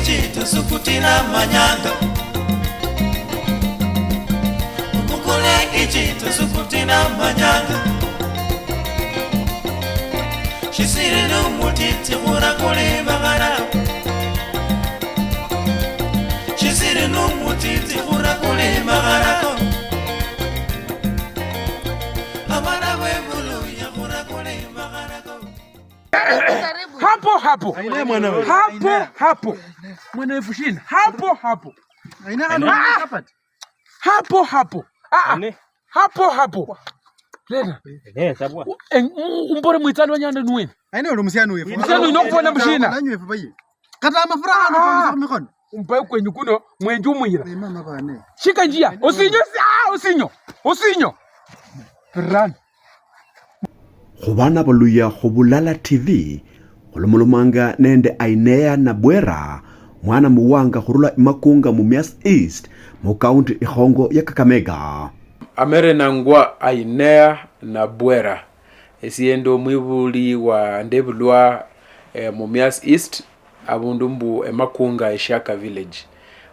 Ichitu sukutina manyanga. Mukule ichitu sukutina manyanga. Shisiri numutiti kura kule magara. Shisiri numutiti kura kule magara. Amara webulu ya kura kule magara. Hapo hapo. Hapo hapo. Mwana elfu ishirini. Hapo hapo. Hapo hapo. Hapo hapo. Leta. Umbore mwitsani wanyanda nuweni. Aine uli musiani wefu. Musiani uno kufona mshina. Nanywefu bayi. Kata mafuraha no pangisa mikono. Umbaye kwenyu kuno mwenju umwira. Mama bane. Shika njia. Usinyo usinyo. Usinyo. Run. Khubana baluya khubulala TV khulomolomanga nende Ainea Nabwera mwana muwanga khurula Makunga Mumias East mu county ikhongo ya Kakamega. Amere nangwa Ainea Nabwera esiendo mwibuli wa ndebulwa Mumias East abundu mbu Makunga Eshaka village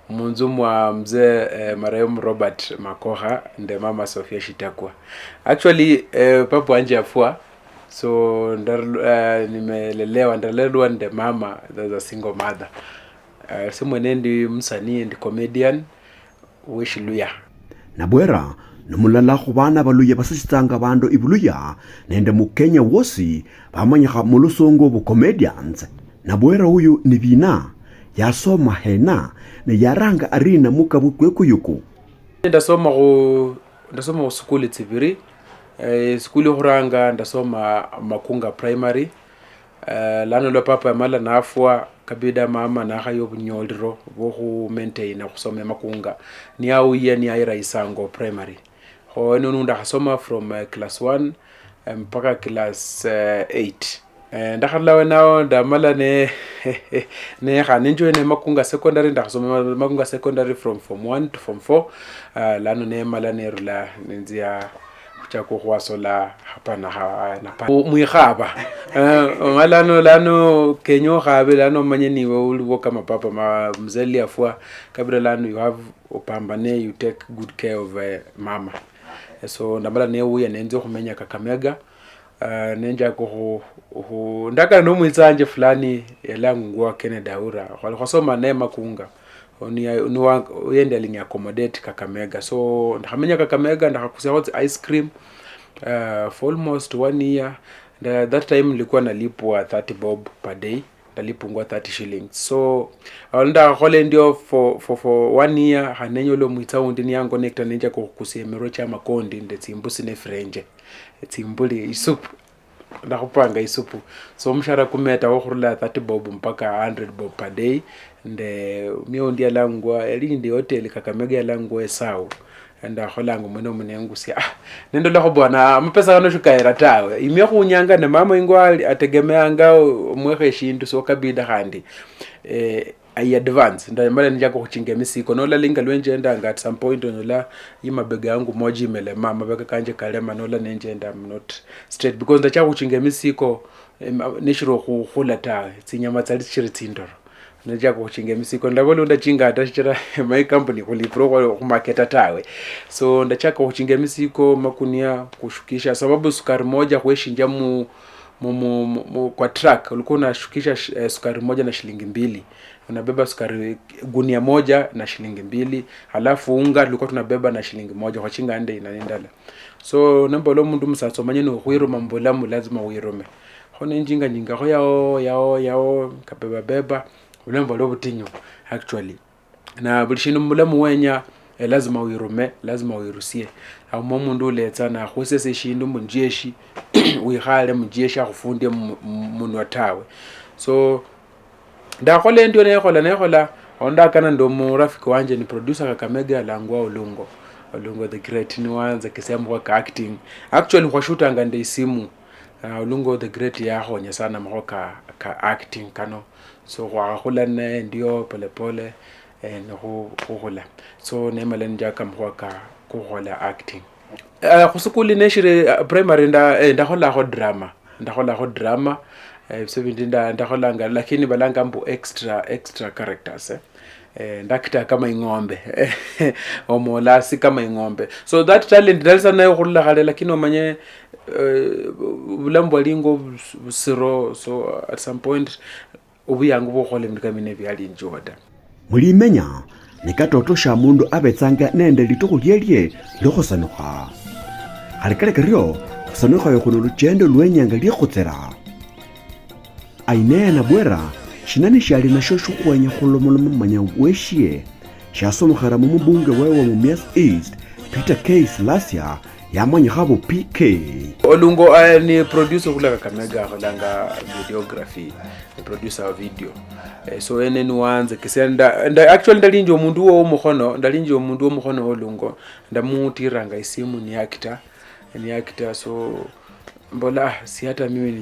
munzu mwa mzee marehemu Robert Makoha nde mama Sofia Shitakwa. Actually papo anje afua so nimelelewa ndalelwa nde mama as a single mother. Simwene ndi msanii ndi comedian weshiluya. Nabwera nomulala khubana baluya basisitanga bandu ibuluya nende mukenya wosi bamanyikha mulusungu bu comedians. Nabwera huyu ni bina yasoma hena ne yaranga arina mukabu kwekuyuku. Ndasoma ku skuli tsibiri. Skuli khuranga ndasoma Makunga Primary. Lano lwa papa mala nafwa kabida mama nakhayo bunyoliro bwo maintain khusoma Makunga niauya ni aira Isango Primary. Kho eno ndakhasoma from class 1 mpaka class 8. Ndakhala nao ndamala ne ne khanenjo ne Makunga Secondary. Ndakhasoma Makunga Secondary from form 1 to form 4. Lano ne mala nerula nenzia kuchako khwasola hapa na na mwikhaba. Malano lano kenyo khabe lano manye niwe uliwo kama papa ma mzeli afwa kabila lano you have upambane, you take good care of mama. So ndamala neuya nenze khumenya Kakamega. Nenja ko ndaka no mwitsanje fulani yalangwa Kennedy Aura khwasoma ne Makunga oni uyende alini accommodate Kakamega. So ndakhamenya Kakamega ndakhakusia ice cream for almost 1 year. That time nilikuwa nalipwa 30 bob per day, ndalipungwa 30 shillings. So ndakhola ndio for 1 year hanenyo lo mwitsa undi niyango nectar nenja kukusia emiro cha makondi nde tsimbusi ne frenje tsimbuli isupu ndakhupanga isupu. So mshara kumeta wokhurula 30 bob mpaka 100 bob per day. Nde mio ndi alangwa eli ndi hotel Kakamega yalangwa esau ndakholanga mwene munengusia nendola khubona amapesa kano shukayira tawe imye khunyanga ne mama ingwa ategemeanga mwekhe shindu so kabida khandi I advance ndamala njako khuchinga emisiko nola linga lwenjendanga at some point nola imabega yangu moja imelema mabega kanje kalema nola nenjenda I'm not straight because ndacha khuchinga emisiko neshiro khukhula tawe tsinyama tsali tsiri tsindoro ndacha khuchinga emisiko ndabona ndachinga atachira my company khulipro khumaketa tawe. So ndachaka khuchinga emisiko makunia kushukisha sababu sukari moja khweshinja mu kwa truck ulikuwa unashukisha sukari moja na shilingi 2. Unabeba sukari gunia moja na shilingi 2, halafu unga tulikuwa tunabeba na shilingi 1 kwa chinga ande inanendala. So namba lo mundu msasomanye no khwiruma mbolamu lazima wirome khone njinga njinga kho yao kabeba beba ulemba lo butinyo actually na bulishinu mulamu wenya lazima wirume lazima wirusie awo mundu uletsa na khusese shindu munjeshi wikhale munjeshi akhufunde munwa tawe. So ndakhola ndio nekhola ondakana ndo murafiki wanje ni producer Kakamega alangwa Olungo the Great niwanza kisema kwa acting actually khwashutanga ndi isimu. Olungo the Great yakhonya sana makho ka acting kano. So khwakhola naye ndio polepole khukhola so nemala njaka mkhwa ka khukhola acting. Khusukuli neshire primary ndakholakho drama. Ebise bindi ndakholanga lakini balanga mbu extra characters ndakita kama ing'ombe omolasi kama ing'ombe. So that talent ndalisa nayo khurula khale, lakini omanye bulamu bwalingo busiro, so at some point obuyangu bwokhukhola ebindu kama bino byalinjiwo ta. Mulimenya nikatoto sha mundu abetsanga nende litukhu lyelye lyokhusanukha. Khali kali karyo khusanukhayo khuno luchendo lwenyanga lyekhutsera. Ainea Nabwera shinani shali nasho shukhuwenya khulomoloma mumanya weshe shasomokhera mumubunge wewe Mumias East Peter K Salasya yamanyikha bo PK. Olungo ni producer khula Kakamega, akholanga videography, ni producer wa video. So ene niwanze kise nda actually ndalinja omundu wo mukhono, ndalinja omundu wo mukhono Olungo, ndamutiranga isimu ni actor, so mbola si hata mimi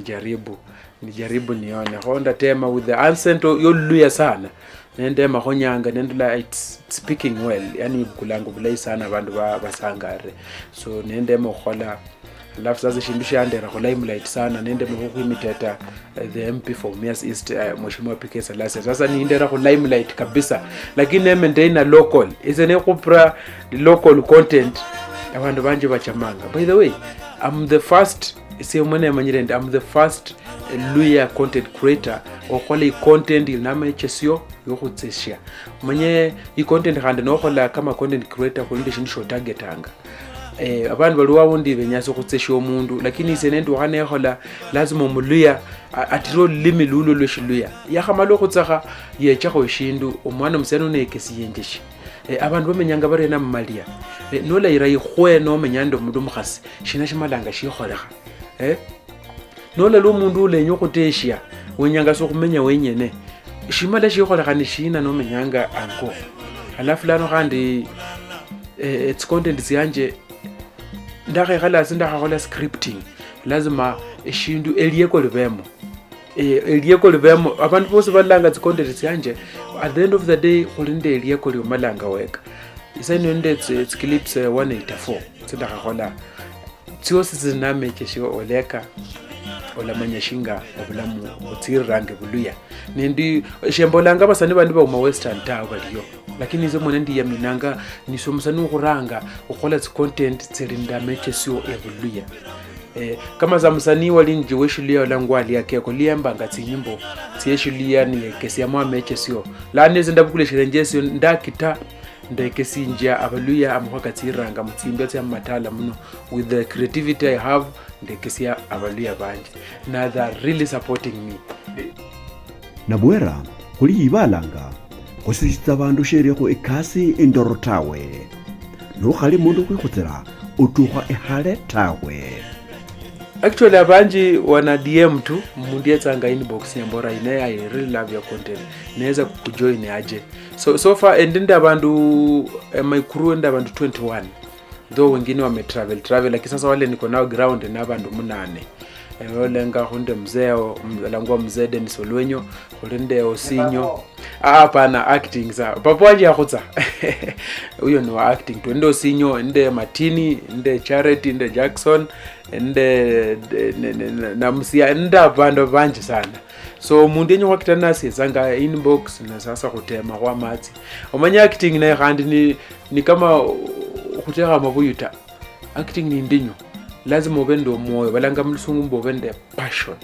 nijaribu nione. Kho ndatema with the accent yoluya sana, nendema khonyanga nendula it's speaking well, yani bukulanga bulayi sana abandu basangare. So nendema khukhola alafu sasa shindu shandera khu limelight sana, nendema khukhwimiteta the MP for Mumias East Mheshimiwa PK Salasya. Sasa nindera khu limelight kabisa, lakini nemaintaina local ise nekhupra local content abandu banje bachamanga. By the way, I'm the first mwene manyire ndi I'm the first Luya content creator okhola content ilinamechesyo yokhutsesya. Manye i content khandi nokhola kama content creator khulinde shindu shotargetanga. Abandu baliwo awundi benyasa khutsesya omundu, lakini ise nendukha nekhola lazima omuluya atire olulimi lulwo lweshiluya, yakhamala okhutsakha yechakho eshindu omwana omusiani unekesiyenjeshe. Abandu bamenyanga barena mumalia, nolayira ikhwe nomenya nende omundu omukhasi shina shimalanga shikholekha. Nolala omundu ulenya khuteshya wenyanga sokhumenya wenyene shimala shikholekha ni shina nomenyanga ango. Alafu lano khandi content tsianje ndakhekhala asi ndakhakhola scripting, lazima eshindu elieko libemo, elieko libemo. Abandu bosi balanga tsicontent tsianje at the end of the day khulinde elieko liomalanga weka. Isaino nende clips 184 tsindakhakhola tsiosi tsinamechesyo oleka olamanya shinga obulamu butsirirange buluya. Nendi shembolanga basani bandi bauma western tawe baliyo, lakini ise mwene ndiyaminanga niso musani ukhuranga ukhola tsicontent tsilinda mechesyo ebuluya. Kama za musani walinji weshulia olangwa aliyakeko liyembanga tsinyimbo tsieshulia niyekesyamo amechesyo lani ise ndabukula shirenjesyo ndakita ndekesinja abaluya amakhuwa katsiranga mutsimbya tsya mumatala muno. With the creativity I have ndekesya abaluya banje na they are really supporting me. Nabwera khuli yibalanga khusisitsa bandu sherekho ekasi indoro tawe, nokhali mundu khwikhutsira utukha ekhale tawe. Actually abanji wana DM tu mundu yetsanga inbox yambora ine I really love your content, naweza kukujoin aje. So far endinde abandu my crew ende abandu 21, though wengine wame travel lakini sasa wale niko nao ground na abandu 8. Olenga khunde mzee langwa mzee Dennis Olwenyo, khulinde Osinyo. Hapana acting sa papa wanje yakhutsa huyo ni wa acting tu. Ende Osinyo, ende Martini, ende Charity, ende Jackson, ende Namsia, ende abandu banji sana. So mundu enye khwakita nasiyetsanga inbox na sasa khutema khwa matsi. Omanya acting naye khandi ni kama khutekha mabuyu ta. Acting ni ndinyo, lazima ube nende omwoyo, balanga mulusungu mbu ube nende passion.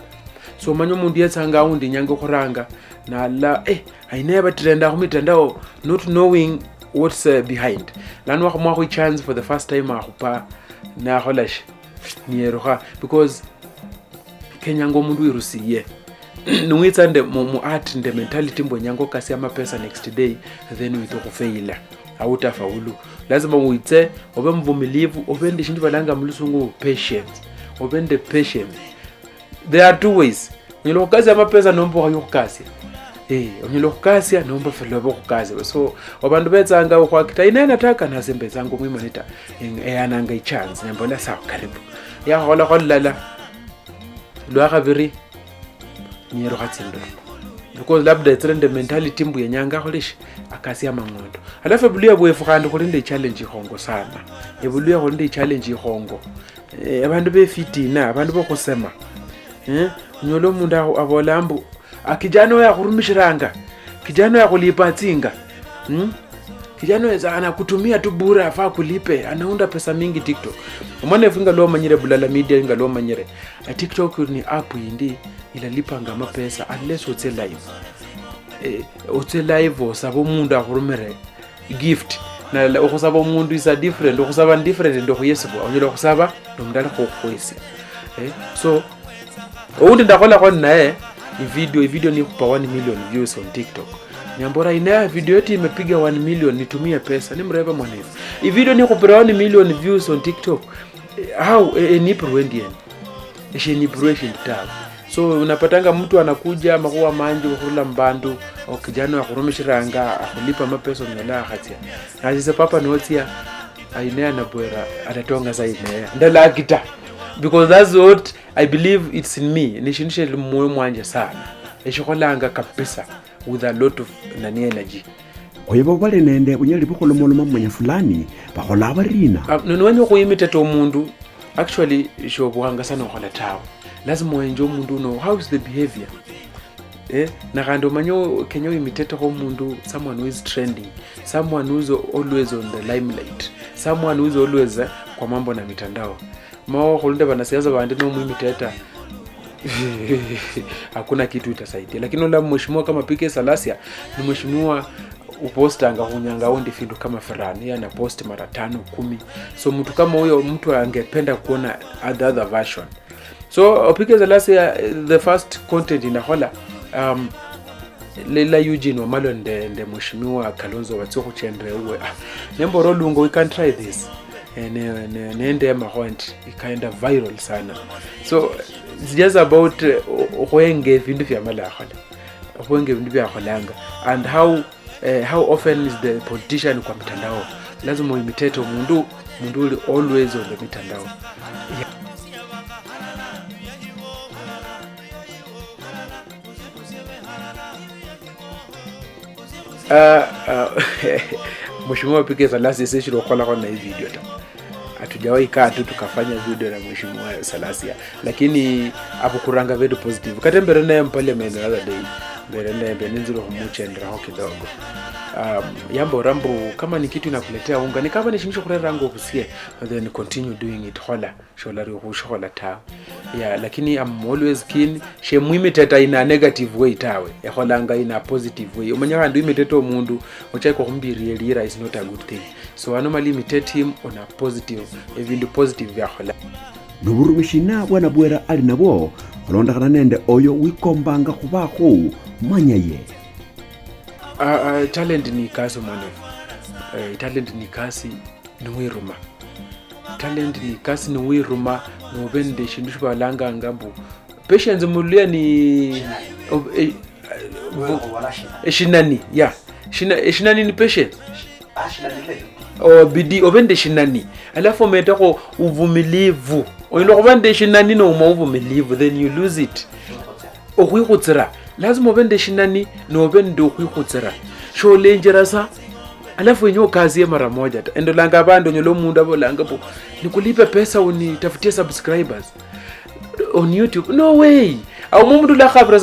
So omanya omundu yetsanga aundi inyanga khuranga nala aine batrenda khu mitandao not knowing what's behind. Lano wakhamwakho chance for the first time akhupa nakholashi niyerukha because kenyanga omundu wirusiye niwitsa nde mu art nde mentality mbu nyanga okasya amapesa next day then witsa khufeila autafaulu. Lazima witse obe mvumilivu, obe nde shindu balanga mulusungu patience, obe nde patience. There are two ways. Onyala khukasya amapesa nomba okhaya khukasya, onyala khukasya nomba felobe khukasya. So abandu betsanga ukhwakita ine nataka nase mbetsanga omwimani ta eyananga ichance nembola sawa karibu yakholakho lulala lwakhabiri niyerukha tsindolo because labda etsire nde mentality mbu yenyanga akholeshe akasya amang'ondo. Alafu ebuluya bwefu khandi khuli nde challenge ikhongo sana. Ebuluya khuli nde challenge ikhongo. Abandu befitina, abandu bokhusema. Onyola omundu abola mbu kijana oyo akhurumishiranga, kijana oyo akhulipa tsinga, Kijana oyo anakutumia tu bure, afaa kulipe, anaunda pesa mingi TikTok. Omwana efu nga lwomanyire Bulala Media, nga lwomanyire TikTok ni app yindi ilalipanga amapesa unless otse live. Otse live osaba omundu akhurumire gift. Na okhusaba omundu is a different, okhusaba ni different nende okhuyesibwa. Onyala khusaba nomundu ali khukhwesya. So oundi ndakholakho naye ivideo nikhupa 1 million views on TikTok. Nyambora ina video yetu imepiga 1 million, nitumie pesa. Nimreba mwanefu. Ivideo nikhupira 1 million views on TikTok. How nipirwe ndieni? Eshe nipirwe shindu tawe. So unapatanga mtu anakuja makhuwa manji khurula mbandu, okijana akhurumishiranga akhulipa mapesa onyola akhatsia. Nasise papa notsia ainea nabwera atatonga sa inea. Ndalakita. Because that's what I believe it's in me. Ni shindu sheli mmoyo mwanje sana. Eshikholanga kabisa with a lot of nani energy. Oyo bali nende bunyali bukholomoloma mumanya fulani bakhola barina. Niwenya khuimitata omundu actually shobuhanga sana okhola tawe. Lazima wenje omundu uno, how is the behavior? Na khandi omanye kenya oimitate omundu, someone who is trending, someone who is always on the limelight, someone who is always kwa mambo na mitandao. Mao khulinde banasiasa bandi nomuimiteta hakuna kitu itasaidia. Lakini ula mheshimiwa kama PK Salasya ni mheshimiwa upostanga hunyanga undi findu kama fulani, yeye anapost mara 5 10. So mtu kama huyo mtu angependa kuona other version. So PK Salasya the first content inahola Leila Eugene Wamalwa nde mheshimiwa Kalonzo watsi khuchendere uwe nembo rolungo we can try this. Nende mahont ikaenda viral sana. So it's just about khwenge vindu vya malakhola, khwenge vindu vya kholanga, and how often is the politician kwa mtandao. Lazima uimitate mundu uli always on the mitandao. Mheshimiwa PK Salasya sisi tulokhola khona hii video ta. Hatujawahi kaa tu tukafanya video na Mheshimiwa Salasya, lakini hapo kuranga very positive. Kate mbere naye parliament the other day, mbere naye mbere khumuchenderakho kidogo. Yambo rambo kama ni kitu inakuletea unga ni kama ni shimisho kurera rango kusie, then continue doing it hola shola rihushola ta. Yeah, lakini I'm always keen she muimiteta in a negative way tawe ekholanga in a positive way. Omanya khandi uimiteta omundu ochaka khumbiria lira is not a good thing. So I normally imitate him on a positive, even positive byakhola. Nuburumishina bwana bwera ali nabo khulondekhana nende oyo wikombanga khubakho manya ye. Talent ni kasi mwanefu. Talent ni kasi niwiruma. Talent ni kasi niwiruma nobende shindu shibalanga ngambu. Patience muluya ni shinani. Yeah. Shinani ni patience. O bidii obende shinani. Alafu umetako uvumilivu. Oyinza kubande shinani no uvumilivu, then you lose it. Okhwikhutsira. Lazima obende shinani nobende okhwikhutsira. Sholenjerasa alafu yenyewe kazi mara moja. Endolanga abandu nyolo mundu abolanga bo nikulipe pesa unitafutie subscribers on YouTube. No way. Au mundu la khabira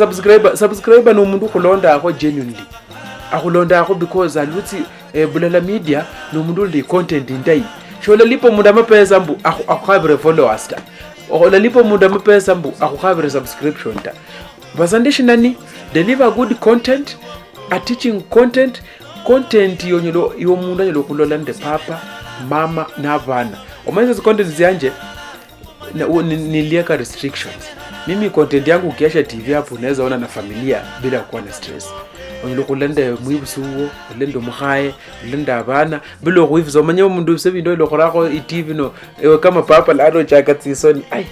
subscriber no mundu khulonda akho genuinely. Akhulonda akho because alutsi Bulala Media no mundu ndi content ndai. Shola lipo mundu amapesa mbu akukhabire followers ta. Ola lipo mundu amapesa mbu akukhabire subscription ta. Basande shinani deliver good content, a teaching content, content yonyolo yomundu anyolo khulola nde papa, mama na bana. Omanze content zianje nilieka restrictions. Mimi content yangu ukiasha TV hapo unaweza ona na familia bila kuwa na stress. Onyolo khulanda mwibusi uwo, ulende mukhaye, ulende abana bila khuifusa. Omanye omundu sebindo ile khorakho TV no ewe kama papa laro chaka tsisoni. Ai,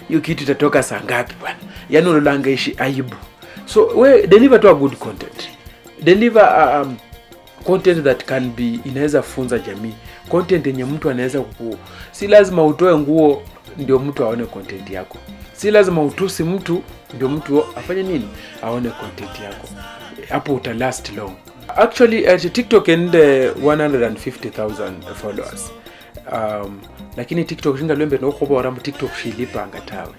hiyo kitu itatoka saa ngapi bwana? Yaani ulolanga ishi aibu. So we deliver to a good content. Deliver content that can be inaweza funza jamii. Content yenye mtu anaweza si lazima utoe nguo ndio mtu aone content yako. Si lazima utusi mtu ndio mtu afanye nini? Aone content yako. Hapo uta last long. Actually at TikTok and 150,000 followers. Lakini TikTok shinga lwembe no khobora mu TikTok shilipanga tawe.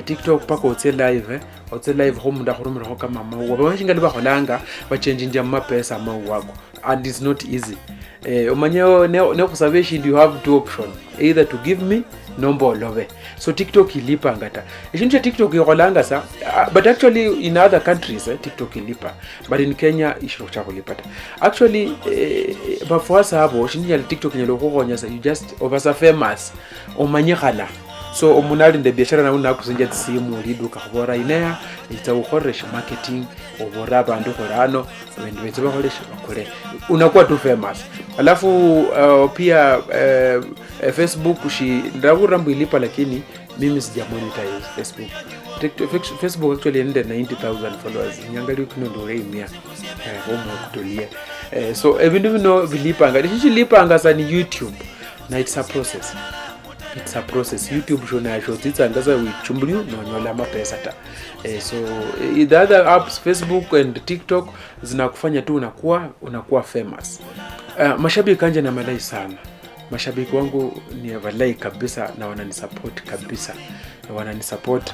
TikTok paka otse live, otse live ho mundu akhurumirakho kama mauwa bamashinga bakholanga bachenjinja mapesa mauwako, and it's not easy. Omanye nekhusaba eshindu, you have two option, either to give me nomba olobe. So TikTok ilipanga ta eshindu sha TikTok ikholanga sa, but actually in other countries, TikTok ilipa, but in Kenya ishiro cha kulipa ta. Actually bafuasa abo shindu ya TikTok nyalo khukhonya sa, you just obasa famous omanyikhala. So omundu ali nende biashara nawe nakusinja tsisimu liduka khubora ineya itsa ukhoresha marketing obora abandu khorano bindu betsa bakholesha bakole, unakuwa tu famous. Alafu pia Facebook shi ndabura mbu ilipa, lakini mimi sija monetize Facebook. Facebook actually ende 90,000 followers nyangali kuno ndore imia omo kutolia. So ebindu bino vilipanga lishilipanga sa ni YouTube, na it's a process. It's a process. YouTube shona shotsitsanga sa wichumbuliu nonyola mapesa ta. So the other apps Facebook and TikTok zinakufanya tu unakuwa famous. Mashabiki kanje na malai sana. Mashabiki wangu ni walai kabisa na wananisupport kabisa. Wananisupport.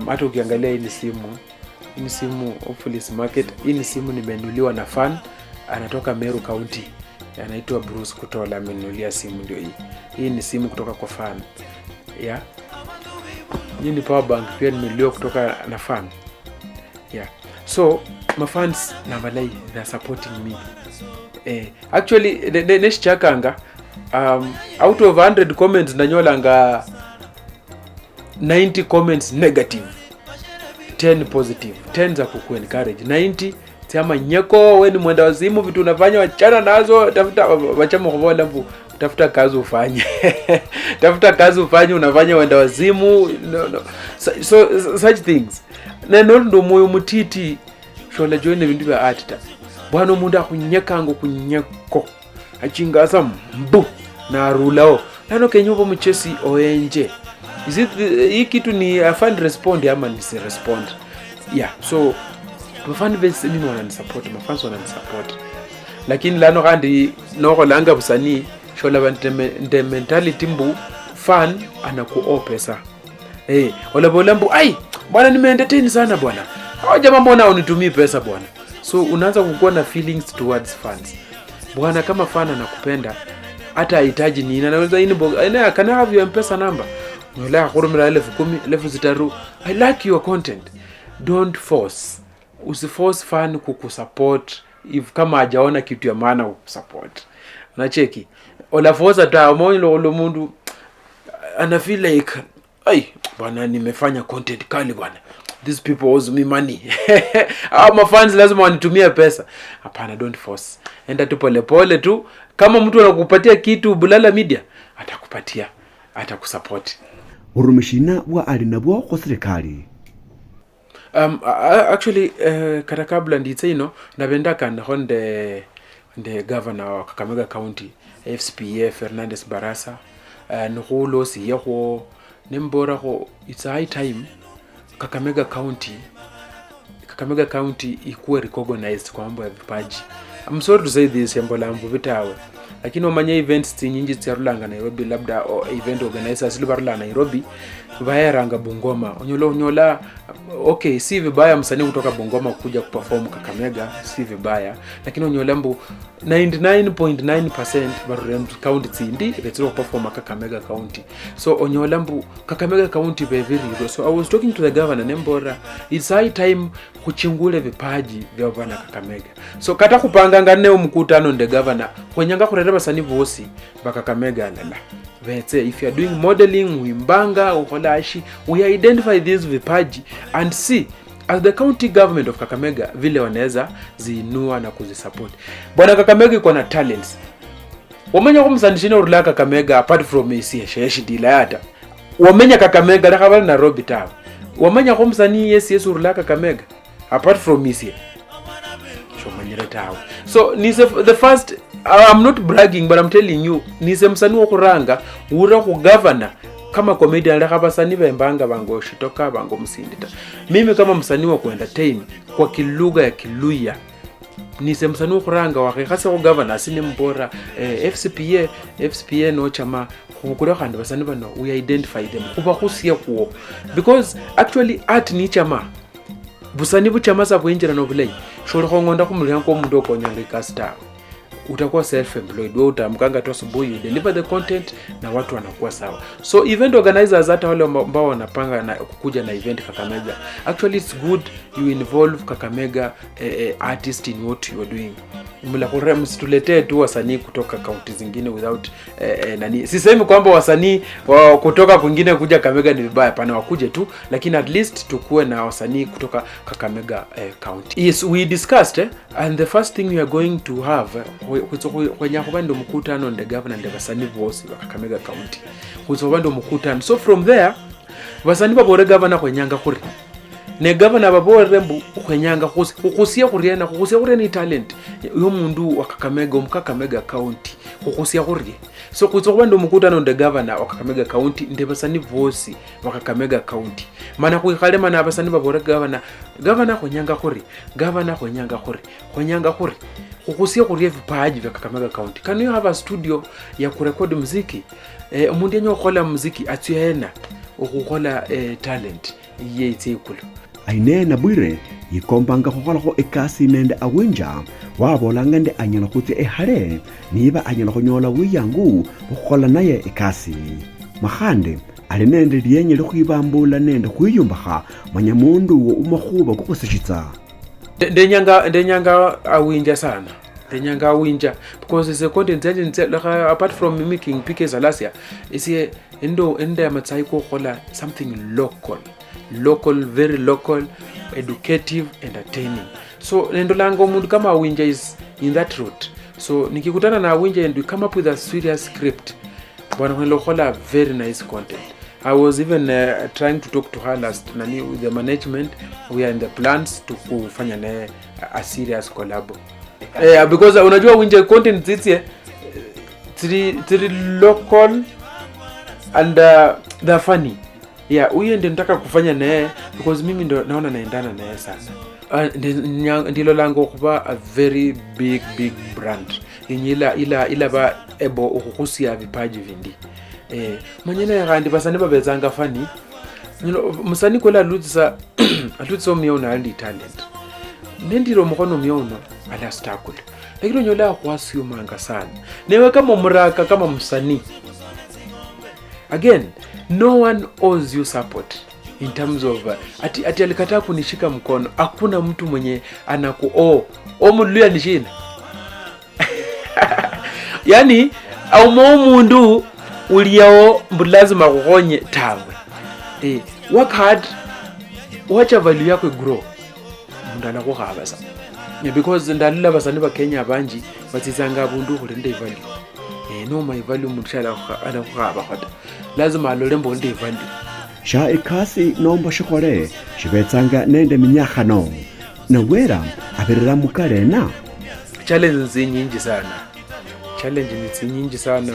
Hata ukiangalia hii ni simu hopefully market. Hii ni simu nimenunuliwa na fan, anatoka Meru County. Anaitwa Bruce Kutola, amenunulia simu ndio hii. Hii ni simu kutoka kwa fan. Yeah. Hii ni power bank pia nimenunuliwa kutoka na fan. Yeah. So my fans na walai, they are supporting me. Actually neshichakanga out of 100 comments nanyolanga 90 comments negative, 10 positive, 10 za kuku encourage, 90 sema nyeko we ni mwenda wazimu, vitu unafanya wachana nazo, tafuta wachama kubola mbu, tafuta kazi ufanye. Tafuta kazi ufanye, unafanya wenda wazimu, no, no. So such things. Na ndo moyo mutiti shola join bintu bya art ta. Bwana omundu akhunyekango kunyeko achingasa mbu na rulao nano kenya ubo muchesi oenje. Is it hii kitu ni a fan respond ama ni si respond? Yeah, so mafan base mimi wananisupport, mafans wananisupport. Lakini lano kandi nokholanga busani shola bante mentality mbu fan anakuo pesa. Olabola mbu ai bwana nimeentertain sana bwana. Hao jamaa mbona unitumii pesa bwana? So unaanza kukuwa na feelings towards fans. Bwana kama fan anakupenda hata hahitaji nini, anaweza inbox, can I have your M-Pesa number? Nolea khurumira 10,000, 3,000. I like your content. Don't force. Usiforce fan kukusupport if kama hajaona kitu ya maana kukusupport. Unacheki. Ola force ta omonyo lo mundu ana feel like ai bwana nimefanya content kali bwana. These people owes me money. Our fans lazima wanitumie pesa. Hapana, don't force. Enda tu pole pole tu. Kama mtu anakupatia kitu Bulala Media, atakupatia, atakusupport. Urumishina wa alinabwa kwa serikali. Actually kata kabla nditse ino nabenda kana honde the governor wa Kakamega County FCPA Fernandez Barasa, nukhulo siyekho nimbora kho it's high time Kakamega County ikuwe recognized kwa mambo ya vipaji. I'm sorry to say this embola mbu bitawe, lakini omanye events nyingi tsiarulanga Nairobi, labda event organizers libarula Nairobi bayaranga Bungoma, onyola okay, si vibaya msanii kutoka Bungoma kuja kuperform Kakamega, si vibaya, lakini onyola mbu 99.9% barure county tsindi betsiro kuperform Kakamega County. So onyola mbu Kakamega County beviriro. So I was talking to the governor nembora it's high time kuchingule vipaji vya bana Kakamega. So kata kupanga ngane umkutano nde governor kwenyanga kurera basani bosi bakakamega lala Vetse, if you are doing modeling, wimbanga, uholashi, we identify these vipaji and see as the county government of Kakamega vile wanaweza ziinua na kuzisupport. Bwana Kakamega iko na talents. Wamenya kumsandishina urula Kakamega apart from AC dila yata. Wamenya Kakamega lakabali Nairobi tawe. Wamenya kumsani yes urula Kakamega apart from AC. Shomanyira tawe. So nise the first, I'm not bragging but I'm telling you, nise msani wa kuranga ura ku governor kama comedian lakabasani bembanga bango shitoka bango msindita. Mimi kama msanii wa kuentertain kwa kilugha ya Kiluya nise msanii wa kuranga wa khase ku governor sine mbora FCPA no chama Khubukule khandi basani bano, we identify them, khuba khusiye khuwo, because actually art ni chama busani buchama sa bwenjira nobulayi. Sholi khongonda khumulyango kwa omundu okonyanga ikasi tawe, utakuwa self employed. Wewe utaamkanga tu asubuhi, you deliver the content na watu wanakuwa sawa. So event organizers, hata wale ambao wanapanga na kukuja na event Kakamega, actually it's good you involve Kakamega artist in what you are doing. Mlakure, msituletee tu wasanii kutoka kaunti zingine without nani. Sisemi kwamba wasanii wa kutoka kwingine kuja Kakamega ni vibaya, pana, wakuje tu, lakini at least tukuwe na wasanii kutoka Kakamega county. Yes, we discussed, and the first thing we are going to have, khwenya khuba nende mukutano nde governor nde basanii bosi ba Kakamega County. Khwitsa khuba nende mukutano, so from there basanii babore governor khwenyanga khuri, ne governor babolere mbu khwenyanga khukhusia khuriena, khukhusia khuriena italent yomundu wa Kakamega, omukakamega County, khukhusia khurie. So khwitsa khuba nende omukutano nde governor wa Kakamega County nde basani bosi wa Kakamega County, mana khwikhale, mana abasani babore governor, governor khwenyanga khuri, governor khwenyanga khuri, khwenyanga khuri khukhusia khurie vipaji vya Kakamega County. Can you have a studio ya kurekodi muziki? Omundu yenya khukhola muziki atsye okhukhola talent iye itse ikulu. Aine Nabwire yikombanga khukholakho ekasi nende Awinja, wabolanga nde anyala khutsia ehale niba anyala khunyola bwiyangu bukhukhola naye ekasi. Makhande ali nende lienye likhwibambula nende khwiyumbakha manya mundu umakhuba kukhusishitsa. Ndenyanga Awinja sana, ndenyanga Awinja because ise content yanje apart from mimicking PK Zalasia, ise endo ende amatsai kokhola something local, local, very local, educative, entertaining. So nendolanga omundu kama Awinja is in that route. So nikikutana na Awinja and we come up with a serious script, bwana, khukhola very nice content. I was even trying to talk to her last nani with the management. We are in the plans to kufanya naye a serious collab, because unajua Winja content zitsie tiri local and they're funny. Yeah, huyo ndio nataka kufanya naye because mimi ndo naona naendana naye sana. Ndilo lango khuba a very big big brand yenye ila ba ebo ukhukhusia vipaji vindi. Manyene khandi basani babetsanga funny. Musani kwela alutsa omuyona ali talent, nendilo omukhono omuyona ala struggle, lakini onyola khwasiumanga sana. Newe kama muraka, kama msanii, again, no one owes you support in terms of ati alikataa kunishika mkono. Hakuna mtu mwenye anaku oh omuluya nishina, yani aumo omundu uliao mbu lazima kukhonye tawe. Work hard, wacha value yako grow, mundu alakhukhaba sa. Yeah, because ndalila basani ba Kenya banji batsitsanga abundu khuli nde value. No my value, mundu shalakhukhaba khota, lazima alole mbu nde value. Sha ekasi nomba shikhole shibetsanga nende minyakhano nawera abirira mukalena. Challenge zinyinji sana, challenge ni zinyinji sana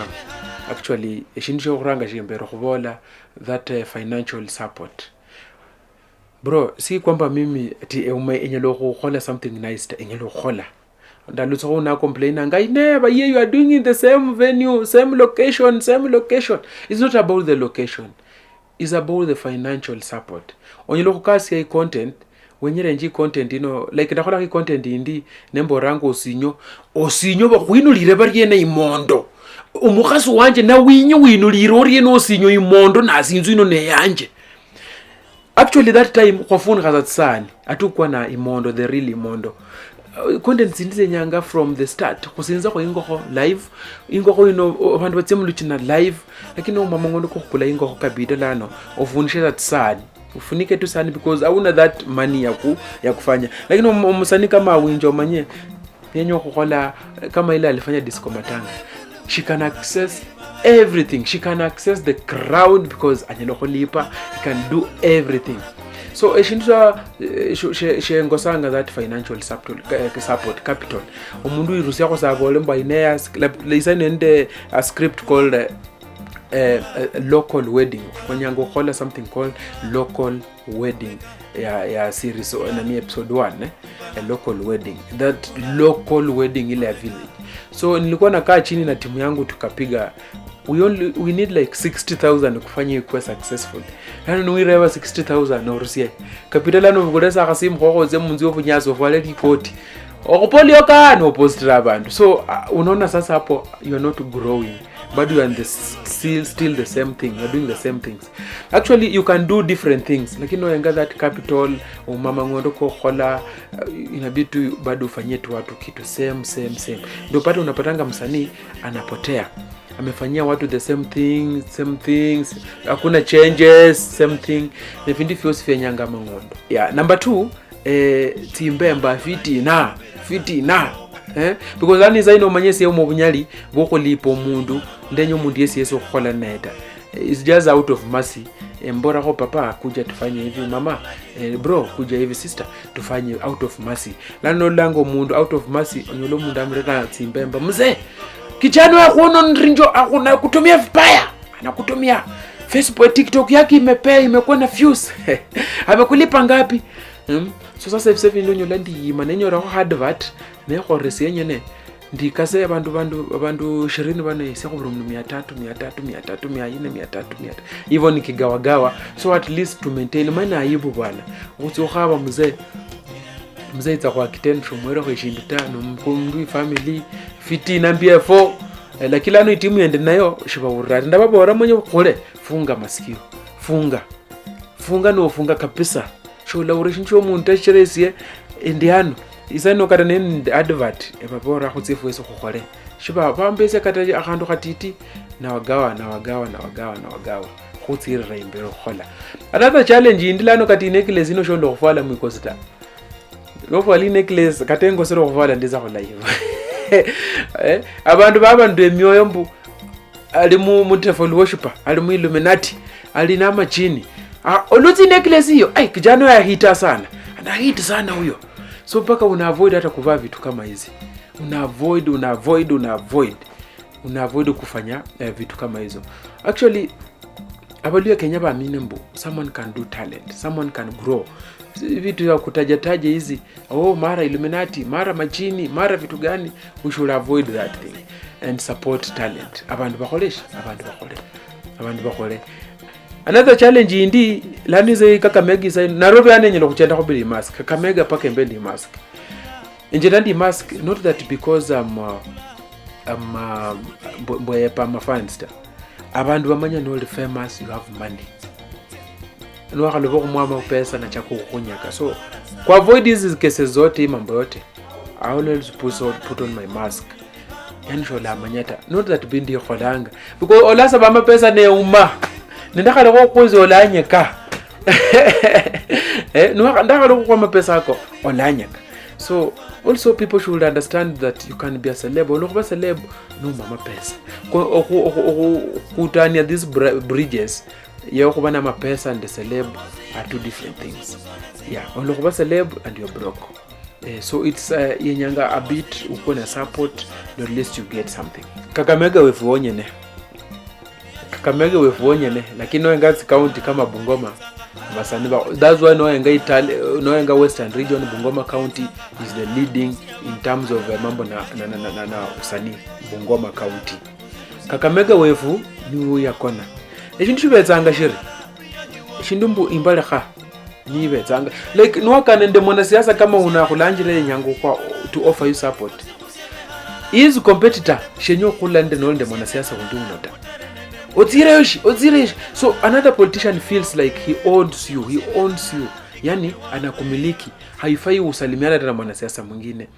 actually. Eshindu shokhuranga shimbere khubola that financial support, bro. Si kwamba mimi ati eume enyala khukhola something nice ta, enyala khukhola. Ndalutsa khuna complainanga, never here you are doing in the same venue, same location, same location. It's not about the location, it's about the financial support. Onyala khukasia i-content wenyerenje content ino, like ndakhola content indi nemboranga osinyo osinyo bakhwinulire bariena imondo omukhasi wanje nawinye winulire oriena osinyo imondo nasinzu ino neyanje. Actually that time khwafunikha tsisani atukwa na imondo, the real imondo. Content zindi zenyanga from the start khusinza ingokho live, ingokho ino abandu batse muluchina live, lakini umama ngono kukhukula ingokho kabida lano ofunishe tsisani ufunike tu sani because hauna that money ya kufanya. Lakini umusani kama Awinja umanye yenye khukhola kama ile alifanya Disco Matanga, she can access everything, she can access the crowd because anyala khulipa, he can do everything. So eshindu shengosanga that financial support capital. Omundu irusiakho sabole mbu aineya lisa nende a script called Local wedding, kwenyanga khukhola something called local wedding ya series nani episode 1, eh? A local wedding, that local wedding ile ya village. So nilikuwa nakaa chini na timu yangu tukapiga, we need like 60,000 kufanya ikuwe successful. Lano niwireva 60,000 orusie kapita lano uvukulesa khasimu khokho munzu yobunyasi ofwale likoti okhupolioka nopostira abandu. So unaona sasa hapo you're not growing, but you are in the still the same thing, you're doing the same things. Actually you can do different things, lakini oenga that capital umama ng'ondo kokhola, inabidi tu bado ufanyie tu watu kitu same same same. Ndio pata unapatanga msanii anapotea, amefanyia watu the same thing, same things, hakuna changes, same thing, nevindu vyosi vyenyanga mang'ondo. Yeah, number 2, tsimbemba fitina fitina, eh? Because ani saino omanye siye omubunyali bwokhulipa omundu ndenya omundu yesi yesi okhukhola neta. It's just out of mercy. Mborakho papa kuja tufanye hivi, mama, bro kuja hivi, sister tufanye out of mercy. Lano nolanga omundu out of mercy, onyola omundu amurera tsimbemba, mzee kijana wakhuno nrinjo akuna kutumia vibaya, anakutumia Facebook, TikTok yake imepea, imekuwa na views amekulipa ngapi? So sasa hivi ndio nyola ndiyima nenyorakho advert nekhoresi yenyene ndikase abandu 20 bano ese khubuli mundu 300 300 300 400 300 300 hivyo nikigawagawa, so at least to maintain maana aibu bwana khutsa ukhaba mzee mzee itsa khwa kitendo shomwerekho eshindu ta nomkundu family fitina mbf4, lakini lano itimu yende nayo shibawurira ati ndababora mwenye khule funga masikio, funga funga nofunga kabisa sholawura shindu shomundu tashiresie endi hano isano kata nende advert ebabora khutsifu esi khukhole shiba bambese kata akhandu khatiti nawagawa nawagawa nawagawa nawagawa khutsirira imbere khukhola. Another challenge indi lano kati necklace ino shonda khufwala mwikosi ta, nofwala necklace kata engosere khufwala ndiza khola hivo abandu babandu emyoyo mbu ali mu devil worshipper, ali mu Illuminati, ali na machini. Olutsi necklace hiyo, ai kijana yahita sana, anahita sana huyo. So mpaka una avoid hata kuvaa vitu kama hizi, una avoid una avoid una avoid una avoid kufanya vitu kama hizo. Actually abaluya Kenya baamini mbu someone can do talent, someone can grow. Vitu ya kutajataja hizi, oh mara Illuminati, mara machini, mara vitu gani, we should avoid that thing and support talent. Abandu bakholesha, abandu bakhole, abandu bakhole. Another challenge indi lanize Kakamega isa Nairobi anenyela khuchenda khubili mask, Kakamega paka embe ndi mask. Injenda ndi mask not that because I'm mbwepa mafans ta. Abandu bamanya noli famous, you have money. Nwakhaluba khumwama pesa na chakukhunyaka. So ku avoid these cases zote mambo yote, I always put on my mask. Yani shola manyata not that bindi kholanga because olasa bama pesa ne uma nindakhala khukhuza olanyeka ndakhala khukhwama pesa ako olanyeka. So also people should understand that you can be a celeb. Olokhuba celeb no mama pesa khutania these bridges yokhuba na mapesa and the celeb are two different things. Yeah, olokhuba celeb and you're broke. So it's yenyanga a bit uko na support, at least you get something. Kakamega wefu wonyene, Kakamega wefu wonyene, lakini noenga county kama Bungoma basani ba, that's why noenga Italy, noenga Western Region, Bungoma County is the leading in terms of mambo na usanii. Bungoma County. Kakamega wefu ni yakona. Eshindu shibetsanga shiri shindu mbu imbalekha nibetsanga like nwakane nde mwanasiasa kama unakhulanjile nyangu kwa to offer you support is competitor shenyo khulande nolinde mwanasiasa undi unota otsireshi otsireshi. So another politician feels like he owns you, he owns you, yani anakumiliki, haifai usalimiana na mwanasiasa mwingine.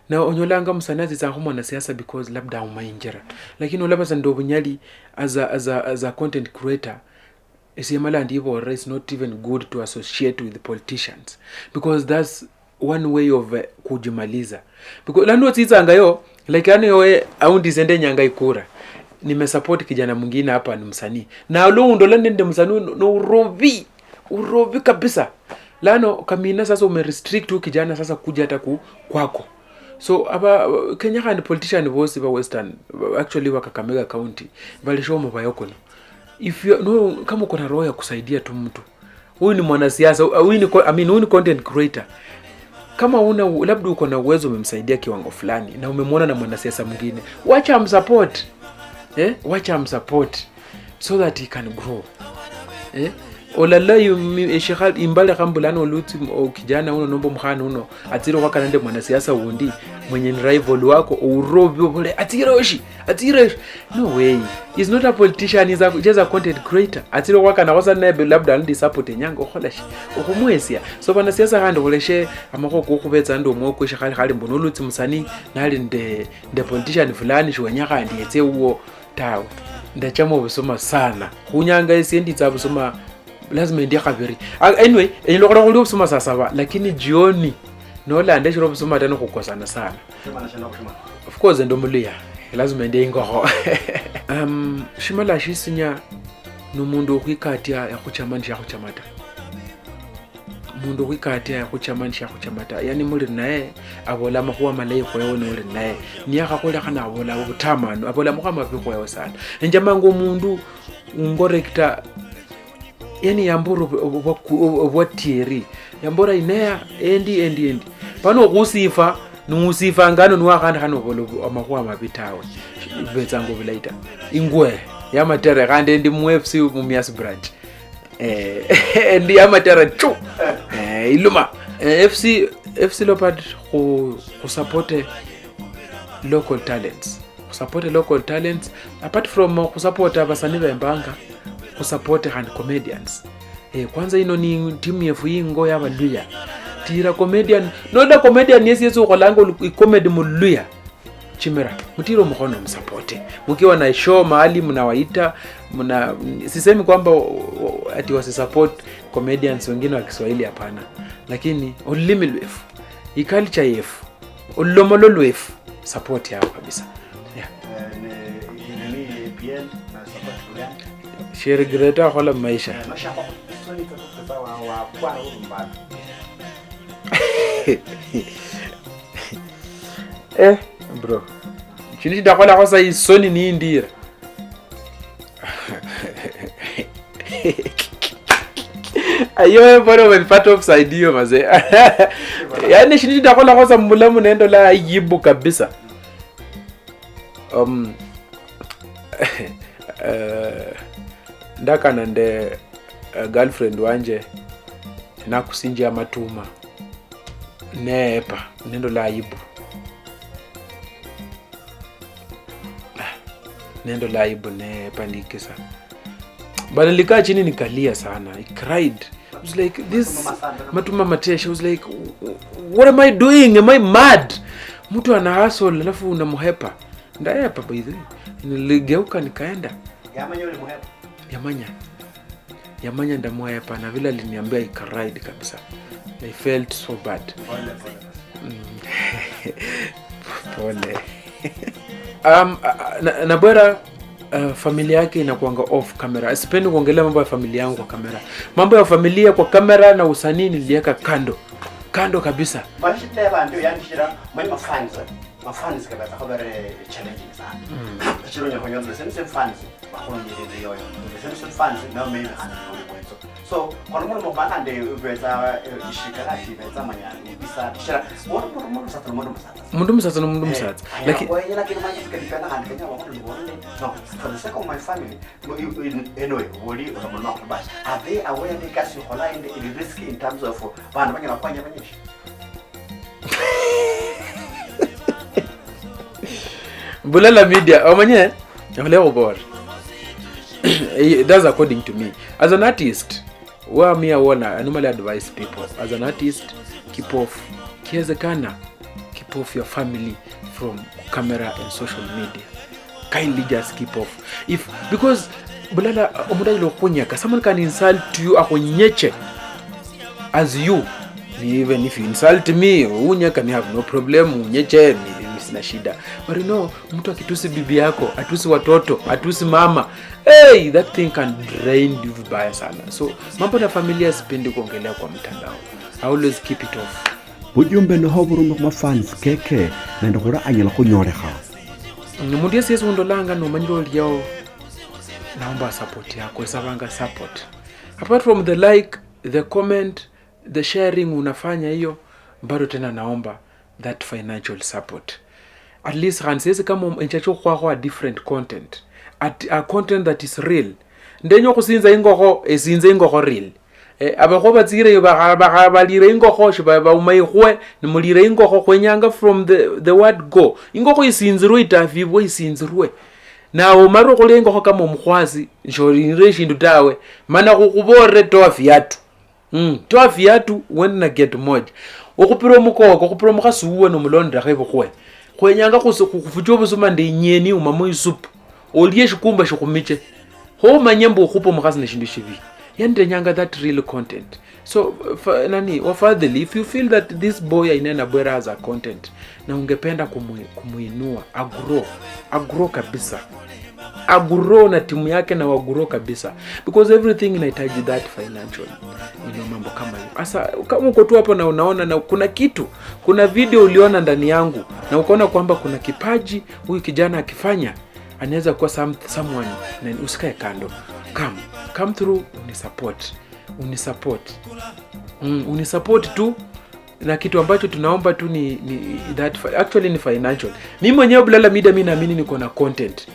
Na onyolanga msanazi za mwanasiasa because labda umainjera, lakini olabasa ndo bunyali as a content creator esiemala ndibo is not even good to associate with the politicians because that's one way of kujimaliza. Because lano tsitsanga yo like yani yoe aundi sende nyanga ikura nimesupport kijana mwingine hapa ni msanii na lo ndo nende msanii no urobi urobi kabisa lano kamina sasa umerestrict huyu kijana sasa kuja hata kwako. So aba Kenya khandi politician bosi ba Western actually wa Kakamega County baleshe omubayo kuno. If you no, kama uko na roho ya kusaidia tu mtu, huyu ni mwanasiasa, huyu ni I mean, huyu ni content creator. Kama una labda uko na uwezo umemsaidia kiwango fulani na umemwona na mwanasiasa mwingine, wacha amsupport. Wacha amsupport so that he can grow. Olala eshikha imbale khambulana olutsi kijana uno nomba omukhana uno atsire khwakana nende mwanasiasa wundi mwenye ni rival wako ourobi obole atsire oshi atsire. No way, he's not a politician, he's just a content creator. Atsire khwakana khosa nebe labda andi support enyanga okhola shi okhumwesia. So banasiasa khandi khuleshe amakhuwa kokhubetsa nende omwoko eshikhali khali mbu nolutsi musani nali nde politician fulani shiwenya khandi yetse uwo tawe. Ndachama obusuma sana khunyanga esie nditsa busuma lazima ndiye khabiri. Anyway, enyala khuli obusuma saa saba, lakini jioni nolanda eshiro obusuma tena khukosana sana. Of course ndo muluya lazima ndiye ingokho. Shimala shisinya nomundu okhwikatia yakhuchama nishakhutchama ta. Mundu okhwikatia yakhuchama nishakhutchama ta. Yani muli naye abola amakhuwa malayi khwewe noli naye niyakhakhulekha abola obutamano abola amakhuwa mabi khwewe sana. Enjamanga omundu ungorekta yani yambura obwatieri yambura inea endi pano khusifa nusifa ngano nuwakhana khano obola amakhuwa mabi tawe betsango bulaita ingwe yamatere khandi ndi mu FC Mumias branch ndi yamatere chu iluma FC Leopard khu support local talents, support local talents apart from ku support abasani bembanga, ku support and comedians. Kwanza ino ni timu yefu ingo yabaluya tira comedian noda comedian yesi yesu ukholanga comedy muluya chimera mutiro mukhono msupport. Mkiwa na show mahali mnawaita mna, sisemi kwamba ati wasi support comedians wengine wa Kiswahili, hapana, lakini ulimi lwefu, iculture yefu, ulomolo lwefu support yao kabisa. Yeah. She regreta khola maisha. Bro. Chini ndakhola khosa isoni ni indira. Ayo bora umenipata offside hiyo mazee. Yaani chini ndakhola khosa mbulamu nendo la yibu kabisa. Ndakana nde girlfriend wanje nakusinjia matuma neepa nendo la aibu, nendo la aibu neepa ndikisa bana. Nilikaa chini nikalia sana. I cried. I was like this matuma matesha. I was like what am I doing? Am I mad? Mtu ana hustle alafu unamuhepa. Ndaepa by the way. Niligeuka nikaenda. Yamanya ndamuhepa na vile aliniambia I cried kabisa. I felt so bad. Pole. Na bora familia yake inakuanga off camera. Sipendi kuongelea mambo ya familia yangu kwa kamera. Mambo ya familia kwa kamera na usanii niliweka kando. Kando kabisa. Bashiteba ndio yanishira mwenye mafans. Mafans kabisa khabere challenging sana. Chironya khonyoza same fans bakhonyelela yoyo. Same fans na maybe khana mwenzo. So khona muno mabana nde betsa ishikala betsa manyani bisa tishira Mundu musatsa no mundu musatsa. Lakini lakini manje sikadipenda khandi kenya wakhona ngone. No, for the sake of my family anyway woli oramona bas. Are they aware they kasi khola in the risk in terms of bana banyala khwanya banyesha? Bulala media omanye oleo bor. That's according to me. As an artist, where me I wanna I normally advise people as an artist, keep off kiwezekana, keep off your family from camera and social media. Kindly just keep off. If because bulala omundu lokunyaka, someone can insult you akunyeche as you. Even if you insult me, unyaka me have no problem, unyeche sina shida. But you know, mtu akitusi bibi yako, atusi watoto, atusi mama, hey, that thing can drain you vibaya sana. So mambo na familia sipendi kuongelea kwa mtandao. I always keep it off. Bujumbe noho burume khumafans keke nende khura anyala khunyolekha. Mundu yesi yesi undolanga nomanyire oliao, naomba support yako, esabanga support. Apart from the like, the comment, the sharing unafanya hiyo, bado tena naomba that financial support. At least khansesi kama enchacho khwakho a different content, at a content that is real. Ndenyo khusinza ingokho, esinze ingokho real. Abakho batsire balire ingokho shiba baumayikhwe nimulire ingokho khwenyanga from the word go. Ingokho isinzirwe itafibwe isinzirwe. Nawe umare khulya ingokho kama omukhwasi sholinire shindu tawe, mana khukhubore toa viatu. Toa viatu wende na kiatu moja. Ukhupira omukoko, ukhupira omukhasi wuwe nomulonderakho ebukhwe. Khwenyanga khufucha obusuma nde inyeni umamo isupu. Olye shikumba shikhumiche. Khomanye mbu ukhupa omukhasi neshindu shibi. Yani ndenyanga that real content. So nani wafadhili, if you feel that this boy Ainea Nabwera has a content na ungependa kumuinua, agrow kabisa, agrow na timu yake na wagrow kabisa, because everything inahitaji that financial, mambo kama hiyo. Sasa kama uko tu hapo na unaona na kuna kitu, kuna video uliona ndani yangu na ukaona kwamba kuna kipaji huyu kijana akifanya anaweza kuwa someone, na usikae kando, come through, unisupport, unisupport. Unisupport tu na kitu ambacho tunaomba tu ni that actually ni financial. Mimi mwenyewe Bulala Media, mimi naamini niko na content.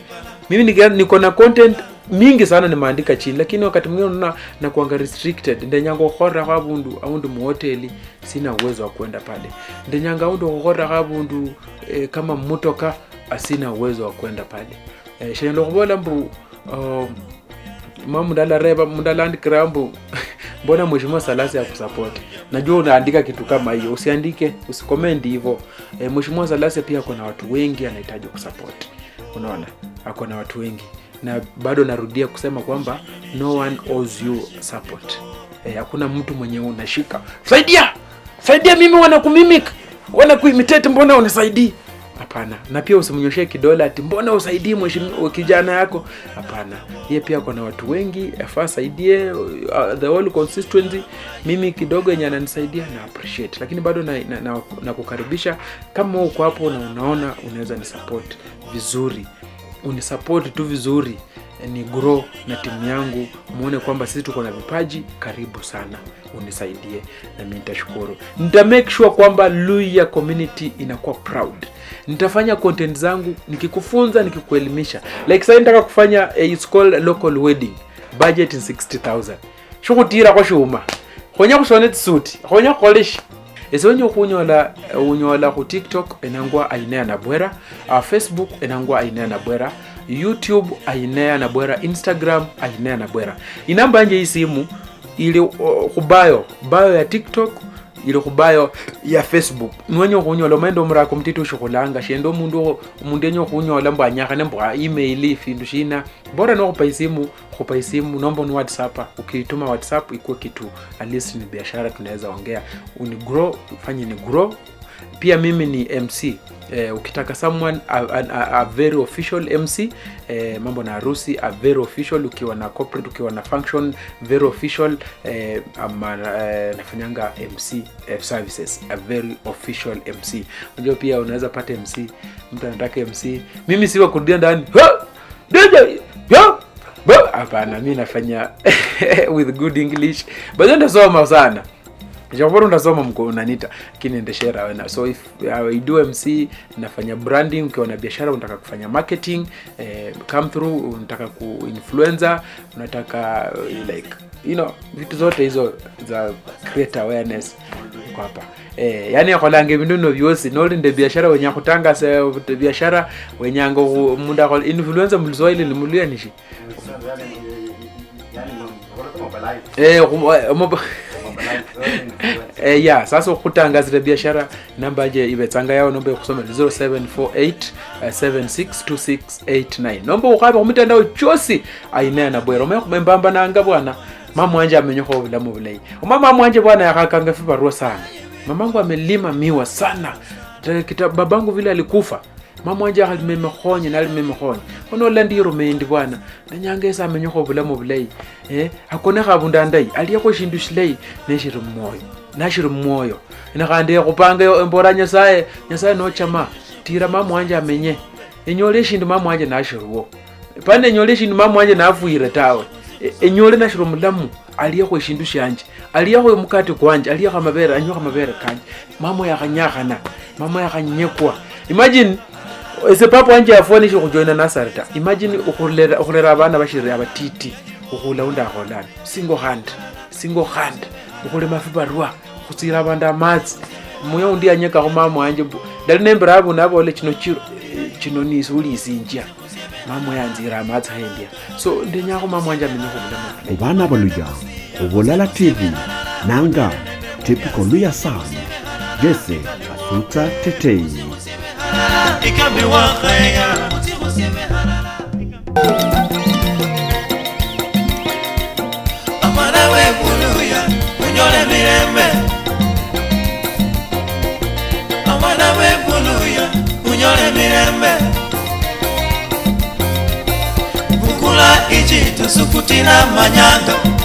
Mimi niko na content mingi sana nimeandika chini, lakini wakati mwingine unaona na kuanga restricted. Ndenyanga khora habundu aundu mu hoteli sina uwezo wa kwenda pale. Ndenyanga aundu khora habundu kama mutoka asina uwezo wa kwenda pale. Shendo khobola mbu mama ndala reba mndala andikira mbu mbona mheshimiwa Salasi akusupport. Najua unaandika kitu kama hiyo, usiandike, usicomment hivyo. Mheshimiwa Salasi pia kuna watu wengi anahitaji kusupport. Unaona, ako na watu wengi. Na bado narudia kusema kwamba no one owes you support. Hakuna mtu mwenye unashika. Saidia! Saidia mimi, wanakumimic, wanakuimitate, mbona unisaidii? Hapana. Na pia usimnyoshee kidole ati mbona usaidii mheshimiwa kijana yako. Hapana. Yeye pia kuna watu wengi, afaa saidie the whole constituency. Mimi kidogo yenye ananisaidia na appreciate. Lakini bado na kukaribisha kama uko hapo na unaona unaweza ni support vizuri. Unisupport tu vizuri, ni grow na timu yangu, muone kwamba sisi tuko na vipaji. Karibu sana, unisaidie na mimi nitashukuru. Nita make sure kwamba Luhya community inakuwa proud. Nitafanya content zangu nikikufunza, nikikuelimisha. Like sasa nitaka kufanya it's called local wedding, budget is 60,000. Shukutira kwa shuma. Khonya kushona tsuti, khonya college. Esonyo khunyola unyola ku TikTok enangwa Ainea Nabwera, Facebook enangwa Ainea Nabwera, YouTube Ainea Nabwera, Instagram Ainea Nabwera. Inamba yanje isimu ili khubayo bio ya TikTok, ili khubayo ya Facebook. Nwenye khunyola omende omurako mutiti ushikhulanga shende omundu omundu enye khunyola mbu anyakhane mbu email findu shina, bora nokhupa isimu, khupa isimu nomba ni WhatsApp. Ukiituma WhatsApp ikuwe kitu at least ni biashara tunaweza ongea, uni grow, fanye ni grow. Pia mimi ni MC. Ukitaka someone a very official MC, mambo na harusi, a very official, ukiwa na corporate, ukiwa na function very official, ama nafanyanga MC services, a very official MC. Unajua pia unaweza pata MC, mtu anataka MC, mimi siwa kurudia ndani ha! DJ ya hapana, mimi nafanya with good English, but then ndasoma sana. Japo ndasoma mko unanita, lakini endeshera wena. So if I do MC, nafanya branding, ukiwa na biashara unataka kufanya marketing, come through, unataka ku influencer, unataka like you know vitu zote hizo za create awareness kwa hapa. Yani akholange bindu no byosi nolinde biashara wenya khutangasa biashara wenyanga mundu akhola influencer mu Kiswahili ni muluya nishi ya sasa khutangazira biashara namba je ibetsanga yao nomba khusoma 0748 762689 nomba ukhabe khumitandao chosi Ainea Nabwera. Omembamba nanga bwana mama wanje amenyokho bulamu bulayi. Mama wanje bwana yakhakanga fibarua sana. Mamangu amelima miwa sana. Babangu vile alikufa mama wanje alimemekhonya nalimemekhonye ono landiro mendi bwana nanyanga esa amenyokho bulamu bulayi akonekha abundu andayi aliyekho shindu shilayi neshiri mumwoyo. Nashiri mumwoyo nekhandi ekhupanga embora nyasaye nyasaye nochama tira mama wanje amenye enyole eshindu mama wanje nashiriwo pana enyole eshindu mama wanje nafwire tawe. Enyole nashiri omulamu aliekho eshindu shanje aliekho omukati kwanje aliekho amabere anywekho amabere kanje. Mama yakhanyakhana mama yakhanyekwa. Imagine ese papa wanje yafwa neshiri khujoina nasari ta. Imagine ukhulera abana bashiri abatiti ukhula undi akholani single hand ukhulima fibarua khutsira abandu amatsi muya undi yanyekakho mama wanje ndali nembira abundu abole chino chiro chino nisi ulisinja mama yanzira amatsi khendya so ndenyakho mama wanje amenyekho bulamu bulayi. Khubana baluya khubulala TV nanga typical luya sana jese kasutsa teteyi. Ikambi wakheya amana webuluya unyole mirembe amana webuluya unyole mirembe bukula ichitu sukutina manyanga.